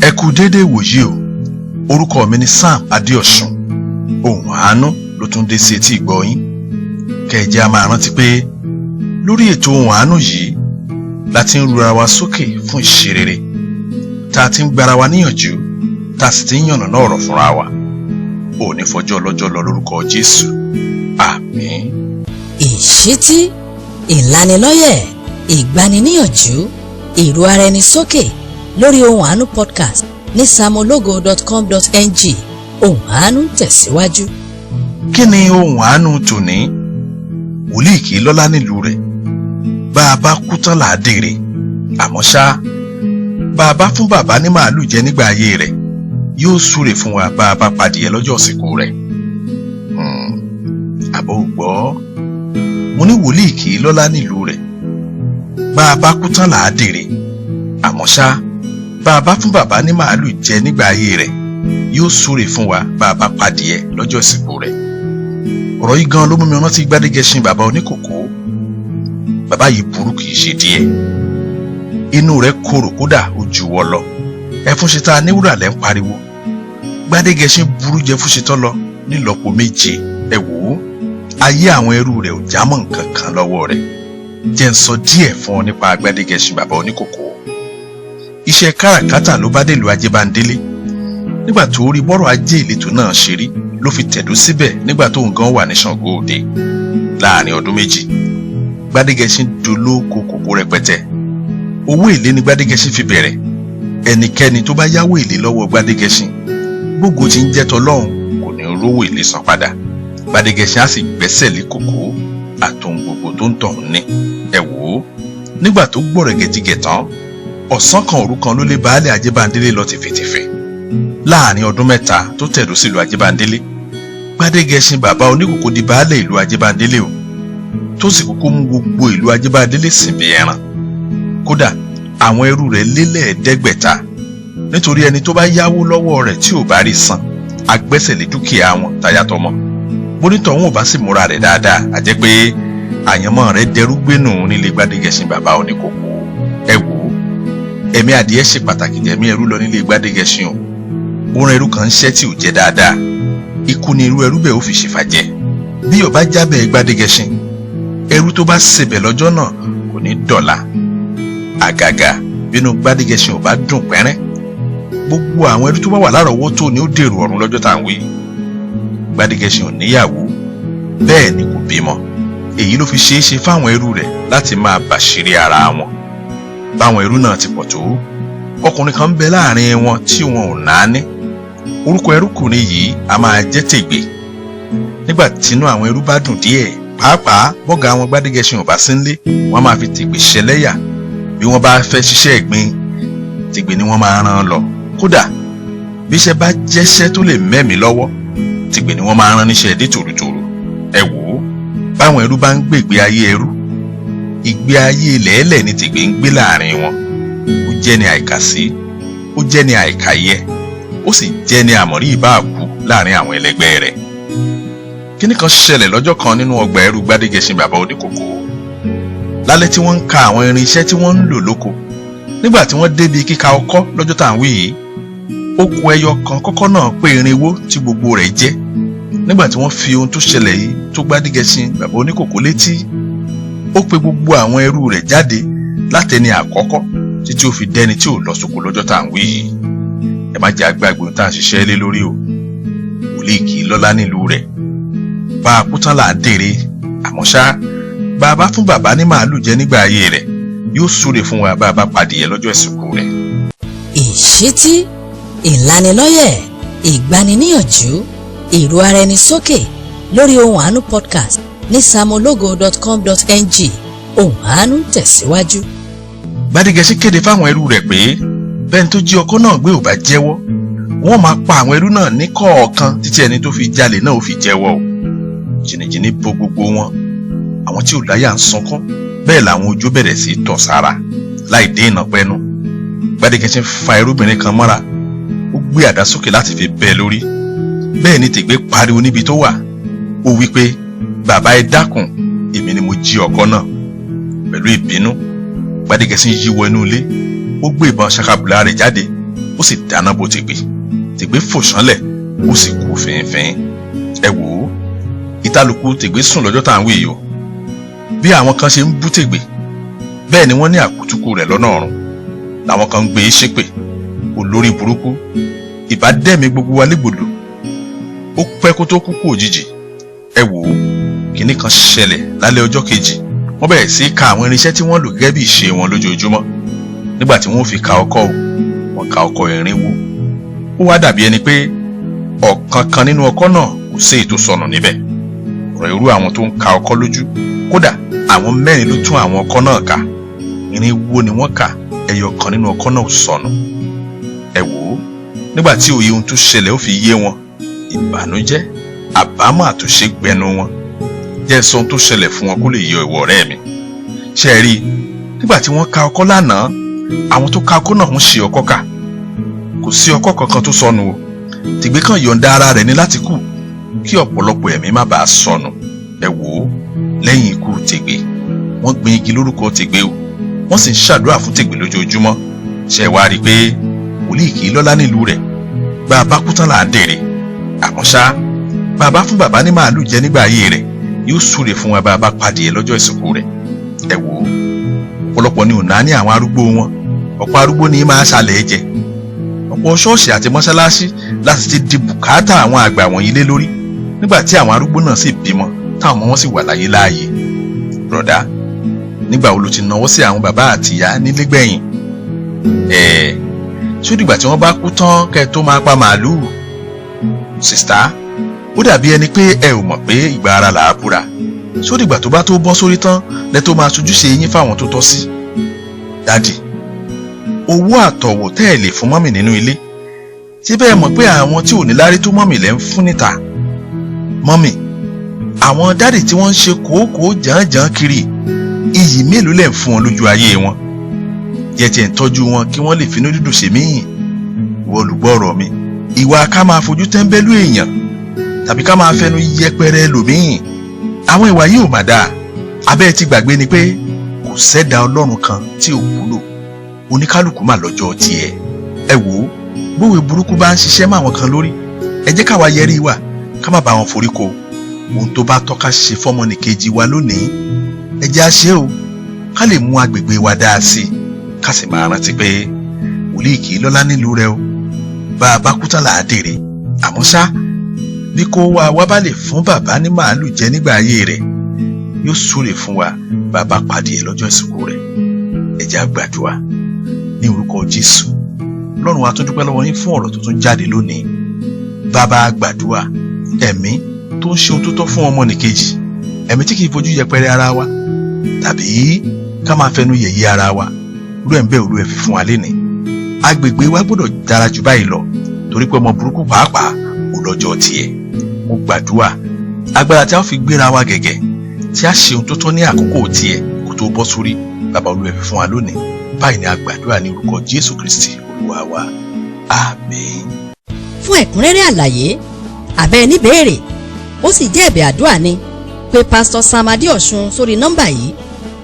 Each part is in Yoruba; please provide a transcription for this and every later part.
Ẹ kú déédéé wòyí o. Orúkọ mi ni Sam Adéọ̀sùn. Ohùn Àánú ló tún dé sí etí ìgbọ́ yín. Kẹ̀jẹ́ a máa rántí pé lórí ètò Ohùn Àánú yìí la ti ń rura wa sókè fún ìṣerere, tá a ti ń gbára wa níyànjú, tá a sì ti ń yànnàná ọ̀rọ̀ fúnra wa. Ò ní fọjọ́ ọlọ́jọ́ lọ lórúkọ Jésù. Àmín. Ìṣítí, ìlanilọ́yẹ̀, ìgbaniníyànjú, ìró ara ẹni sókè lórí Ohùn Àánú podcast ní samologo.com.ng. Ohùn Àánú ń tẹ̀síwájú. Kí ni Ohùn Àánú tòní? Wòlíì kì í lọ́lá nílùú rẹ̀. Bá a bá kú tán là á dèrè. Àmọ́ ṣá, bá a bá fún bàbá ní màálù jẹ nígbà ayé rẹ̀, yóò súre fún wa bá a bá padìyẹ lọ́jọ́ ìsìnkú rẹ̀. Àbọ̀ ò gbọ́. Mo ní wòlíì kì í lọ́lá nílùú rẹ̀. Bá a bá kú tán là á dèrè. Àmọ́ ṣá, bá a bá fún bàbá ní màálù jẹ nígbà ayé rẹ̀, yóò súre fún wa bá a bá padìyẹ lọ́jọ́ ìsìnkú rẹ̀. Ọ̀rọ̀ yìí gan ló mú mi rántí Gbádégẹṣin bàbá oníkòkó. Bàbá yìí burú kì í ṣe díẹ̀. Inú rẹ̀ korò kódà ó ju wọ lọ. Ẹfúnṣetá níwúrà lẹ́ ń pariwo. Gbádégẹṣin burú jẹ fúnṣetán lọ nílọ́po méje. Ẹ wò ó, ayé àwọn ẹrú rẹ̀ ò jámọ́ nǹkan kan lọ́wọ́ rẹ̀. Jẹ́ ń sọ díẹ̀ fún ọ nípa Gbádégẹṣin bàbá oníkòkó. Iṣẹ́ káràkátà ló bá dèlú Ajébándélé. Nígbà tó rí bọ́rọ̀ ajé ìletò náà ṣe rí ló fi tẹ̀dó síbẹ̀ nígbà tó nǹkan wà ní Ṣàngó Òde. Láàrin ọdún méjì, Gbádégẹṣin dolóko kòkó rẹpẹtẹ. Owó èlé ni Gbádégẹṣin fi bẹ̀rẹ̀. Ẹnikẹ́ni tó bá yáwó èlé lọ́wọ́ Gbádégẹṣin, gbogbo tí ń jẹ́ tọlọ́run kò ní rówó èlé san padà. Gbádégẹṣin á sì gbẹ́sẹ̀ lé kòkó àtohun gbogbo tó ń tọ̀hún ní. Ẹ wò ó, nígbà tó gbọ̀rẹ̀ gẹ̀jigẹ̀ tán, ọ̀sán kan òru kan ló lé baálé Ajébándélé lọ tìfètìfè. Láàrin ọdún mẹ́ta tó tẹ̀dó sílùú Ajébándélé, Gbádégẹṣin bàbá oníkòkó di baálé ìlú Ajébándélé o, tó sì kúkú mú gbogbo ìlú Ajébándélé sìn bí ẹran. Kódà àwọn ẹrú rẹ̀ lélẹ̀ẹ́dẹ́gbẹ̀ta, nítorí ẹni tó bá yáwó lọ́wọ́ rẹ̀ tí ò bá rí san, agbẹ́sẹ̀ lé dúkìá wọn tayátọmọ. Bonítọ̀ wọn ò bá sì múra rẹ̀ dáadáa, àjẹ́ pé àyànmọ́ rẹ̀ dẹrú gbénú nílé Gbádégẹṣin bàbá oníkòkó. Ẹ wò ó, ẹ̀mí adìẹ ṣe pàtàkì jẹ̀mí ẹrú lọ nílé Gbádégẹṣin o. Ó rán ẹrú kan ṣẹ́ tí ò jẹ́ dáadáa, ikú ni irú ẹrú bẹ́ẹ̀ ó fi ṣèfàjẹ́. Bí ó bá jábẹ́ Gbádégẹṣin, ẹrú tó bá ṣebẹ̀ lọ́jọ́ náà kò ní dọ̀la. Àgàgà bínú Gbádégẹṣin ò bá dùn pẹ́rẹ́, gbogbo àwọn ẹrú tó bá wà lárọ̀ọ́wọ́tó ni ó dèrò ọ̀run lọ́jọ́ tá à ń wí. Gbádégẹṣin ò níyàwó, bẹ́ẹ̀ ni kò bímọ. Èyí ló fi ṣeé ṣe fáwọn ẹrú rẹ̀ láti máa bàṣírí ara wọn. Báwọn ẹrú náà ti pọ̀ tó, ọkùnrin kan ń bẹ láàrin wọn tí wọn ò náání. Orúkọ ẹrúkùnrin yìí a máa jẹ́ Tègbè. Nígbà tínú àwọn ẹrú bá dùn díẹ̀, pàápàá bọ́gà àwọn Gbádégẹṣin ò bá sí nílé, wọ́n máa fi Tègbè ṣẹlẹ́yà. Bí wọ́n bá fẹ́ ṣiṣẹ́ ẹ̀gbin, Tègbè ni wọ́n máa rán lọ. Kódà bí iṣẹ́ bá jẹ́ṣẹ́ tó lè mẹ́mìí lọ́wọ́, Tègbè ni wọ́n máa rán níṣẹ́ dé tòrútòrú. Ẹ wò ó, báwọn ẹrú bá ń gbé ìgbé ayé ẹrú, ìgbé ayé lẹ́ẹ̀lẹ̀ ni Tègbè ń gbé láàrin wọn. Ó jẹ́ ní àìkàsí, ó jẹ́ ní àìkàyẹ, ó sì jẹ́ ní àmọ̀rí ìbáàkú láàrin àwọn ẹlẹgbẹ́ rẹ̀. Kíní kan ṣẹlẹ̀ lọ́jọ́ kan nínú ọgbà ẹrú Gbádégẹṣin bàbá oníkòkó. Lálẹ́ tí wọ́n ń ka àwọn irinṣẹ́ tí wọ́n ń lò lóko, nígbà tí wọ́n débi kíka ọkọ́ lọ́jọ́ tá à ń wí yìí, ó kù ẹyọ kan kọ́kọ́ náà pé irinwó tí gbogbo rẹ̀ jẹ́. Nígbà tí wọ́n fi ohun tó ṣẹlẹ̀ yìí tó Gbádégẹṣin bàbá oníkòkó létí, ó pe gbogbo àwọn ẹrú rẹ̀ jáde látẹni àkọ́kọ́ títí ó fi dẹni tí ò lọ sóko lọ́jọ́ tá à ń wí yìí. Ẹ má jẹ́ àgbàgbé ohun tá à ń ṣiṣẹ́ lé lórí o. Wòlíì kì í lọ́lá nílùú rẹ̀. Bá a kú tán là á dèrè. Àmọ́ ṣá, bá a bá fún bàbá ní màálù jẹ nígbà ayé rẹ̀, yóò súre fún wa bá a bá padìyẹ lọ́jọ́ ìsìnkú rẹ̀. Ìṣítí, ìlanilọ́yẹ̀, ìgbaniníyànjú, ìró ara ẹni sókè lórí Ohùn Àánú podcast ní samologo.com.ng. Ohùn Àánú ń tẹ̀síwájú. Gbádégẹṣin kéde fáwọn ẹrú rẹ̀ pé bẹ́ẹ̀ni tó jí ọkọ́ náà gbé ò bá jẹ́wọ́, wọ́n máa pa àwọn ẹrú náà ní kọ̀ọ̀kan títí ẹni tó fi jalè náà ó fi jẹ́wọ́ o. Jìnnìjìnnì bo gbogbo wọn. Àwọn tí ò láyà ń sunkún, bẹ́ẹ̀ làwọn ojú bẹ̀rẹ̀ sí tọ̀ sára láì dé ìnà pẹ́nu. Gbádégẹṣin fa ẹrúbìnrin kan mọ́ra, ó gbé àdá sókè láti fi bẹ́ ẹ lórí. Bẹ́ẹ̀ ni Tègbé pariwo níbi tó wà. Ó wí pé, bàbá ẹ dákun, èmi ni mo jí ọkọ́ náà. Pẹ̀lú ìbínú, Gbádégẹṣin yí wọ inú ilé, ó gbé ìbọn ṣakabùlà rẹ̀ jáde, ó Ó sì dáná bò Tègbé. Tègbé fò ṣánlẹ̀, ó sì kú fínfín. Ẹ wò ó, ìtàlùkù Tègbé sùn lọ́jọ́ tá à ń wí yìí o. Bí àwọn kan ṣe ń bú Tègbé, bẹ́ẹ̀ ni wọ́n ní àkútúkù rẹ̀ lọ́nà ọ̀run. Làwọn kan ń gbé e ṣépè, olórí burúkú, ìbá dẹ́mi gbogbo wa légbodò. Ó pẹ́ kó tó kú kú òjijì. Ẹ wò ó, kinní kan ṣẹlẹ̀ lálẹ́ ọjọ́ kejì. Wọ́n bẹ̀rẹ̀ sí í ka àwọn irinṣẹ́ tí wọ́n lò gẹ́gẹ́ bí ìṣe wọn lójoojúmọ́. Nígbà tí wọ́n fi ka ọkọ́ o, wọ́n ka ọkọ́ 400. Ó wá dàbí ẹni pé ọ̀kan kan nínú ọkọ́ náà kò sí èyí tó sọnù níbẹ̀. Ọ̀rọ̀ irú àwọn tó ń ka ọkọ́ lójú, kódà àwọn 4 ló tún àwọn ọkọ́ náà kà. 400 ni wọ́n kà, ẹyọ kan nínú ọkọ́ náà sọnù. Ẹ wò ó, nígbà tí òye ohun tó ṣẹlẹ̀ ó fi yé wọn, ìbànújẹ́, àbámọ̀ àtúnṣe gbẹnu wọn. Jẹ́ sọ ohun tó ṣẹlẹ̀ fún wọn kó lè yọ ìwọ ọ̀rẹ́ mi. Ṣé ẹ rí i, nígbà tí wọ́n ka ọkọ́ lánàá, àwọn tó ka ọkọ́ náà ń ṣe ọkọ́ kà. Kò sí ọkọ́ kankan tó sọnù o. Tègbé kan yọ̀ǹda ara rẹ̀ ní láti kú kí ọ̀pọ̀lọpọ̀ ẹ̀mí má bàa sọnù. Ẹ wò ó, lẹ́yìn ikú Tègbé, wọ́n gbin igi lórúkọ Tègbé o. Wọ́n sì ń ṣàdúrà fún Tègbé lójoojúmọ́. Ṣé ẹ wá rí i pé wòlíì kì í lọ́lá nílùú rẹ̀? Bá a bá kú tán là á dèrè. Àmọ́ ṣá, bá a bá fún bàbá ní màálù jẹ nígbà ayé rẹ̀, yóò súre fún wa bá a bá pàdé ẹ lọ́jọ́ ìsìnkú rẹ̀. Ẹ wò ó, ọ̀pọ̀lọpọ̀ ni ò náà ní àwọn arúgbó wọn. Ọ̀pọ̀ arúgbó ni máa ṣàlẹ̀ jẹ. Ọ̀pọ̀ ṣọ́ọ̀ṣì àti mọ́ṣáláṣí láti ti di bùkátà àwọn àgbà wọ̀nyí lé lórí nígbà tí àwọn arúgbó náà sì bímọ, táwọn ọmọ wọn sì wà láyé láàyè. Bùrọ̀dá, nígbà wo ló ti náwó sí àwọn bàbá àti ìyá nílé gbẹ̀yìn? Ẹ̀ẹ́, ṣó dìgbà tí wọ́n bá kú tán kẹ́ tó máa pa màálùú? Sìstá, ó dàbí ẹni pé ẹ ò mọ̀ pé ìgbà ara là á búra. Ṣó dìgbà tó bá tó bọ́ sórí tán lẹ tó máa ṣojúṣe yín fáwọn tó tọ́ sí? Dádì, owó àtọ̀wọ̀ tẹ́ ẹ lè fún mọ́mì nínú ilé, ṣé bẹ́ẹ̀ mọ̀ pé àwọn tí ò ní lárí tó mọ́mì lẹ́ ń fún níta? Mọ́mì, àwọn dádì tí wọ́n ń ṣe kòókòó jàǹjàǹ kiri, iyì mélòó lẹ́ ń fún wọn lójú ayé wọn? Jẹ́ tiẹ̀ ń tọ́jú wọn kí wọ́n lè finú dídùn ṣe míì. Ìwọ olùgbọ́ ọ̀rọ̀ mi, ìwà ká máa fojú tẹ́ńbẹ́lú èèyàn tàbí ká máa fẹnu yẹpẹrẹ lòmíì, àwọn ìwà yìí ò mà dáa. Abẹ́ ti gbàgbé ni pé kò sẹ́dá Ọlọ́run kan tí ò wúlò. Oníkálukú mà lọ́jọ́ tiẹ̀. Ẹ wò ó, bówe burúkú bá ń ṣiṣẹ́ mọ́ àwọn kan lórí, ẹ jẹ́ káwa yẹrí wà, ká má bá wọn forí ko. Ohun tó bá tọ́ka ṣe fọ́mọnìkejì wa lónìí, ẹ jẹ́ á ṣe o, ká lè mú agbègbè wa dáa sí i, ká sì máa rántí pé wòlíì kì í lọ́lá nílùú rẹ o. Bá a bá kú tán là á dèrè. Àmọ́ ṣá, bí kò wá wa bá lè fún bàbá ní màálù jẹ nígbà ayé rẹ̀, yóò súre fún wa bàbá pàdé ẹ lọ́jọ́ ìsìnkú rẹ̀. Ẹ jẹ́ á gbàdúrà ní orúkọ Jésù. Ọlọ́run wa tún dúpẹ́ lọ́wọ́ yín fún ọ̀rọ̀ tó tún jáde lónìí. Bàbá, gbàdúrà, ẹ̀mí tó ń ṣe ohun tó tọ́ fún ọmọnìkejì, ẹ̀mí tí kì í fojú yẹpẹrẹ ara wa tàbí ká máa fẹnu yẹ̀yẹ́ ara wa, irú ẹ̀ ń bẹ́ẹ̀ Olúwa fi fún wa lénìí. Agbègbè wa gbọ́dọ̀ dára jù báyìí lọ, torí pé ọmọ burúkú pàápàá ò lọ́jọ́ tiẹ̀. Mo gbàdúrà, agbára tí a fi gbéra wa gẹ̀gẹ̀, tí a ṣe ohun tó tọ́ ní àkókò tiẹ̀ kó tó bọ́ sórí, bàbá Olúwa fi fún wa lónìí. Báyìí ni a gbàdúrà ní orúkọ Jésù Kristi Olúwa wa. Àmín. Fún ẹ̀kúnrẹ́rẹ́ àlàyé àbẹ́ níbèèrè, ó sì jẹ́ ẹ̀bẹ̀ àdúrà ni, pé Pásítọ̀ Sam Adéọ̀sùn sórí nọ́mbà yìí: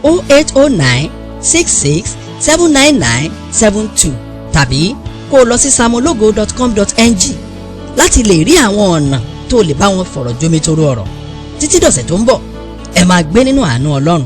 0809 66 799 72, tàbí kó o lọ sí samologo.com.ng láti lè rí àwọn ọ̀nà tó lè bá wọn fọ̀rọ̀ jómitoro ọ̀rọ̀. Títí dọ̀sẹ̀ tó ń bọ̀, ẹ máa gbé nínú àánú Ọlọ́run.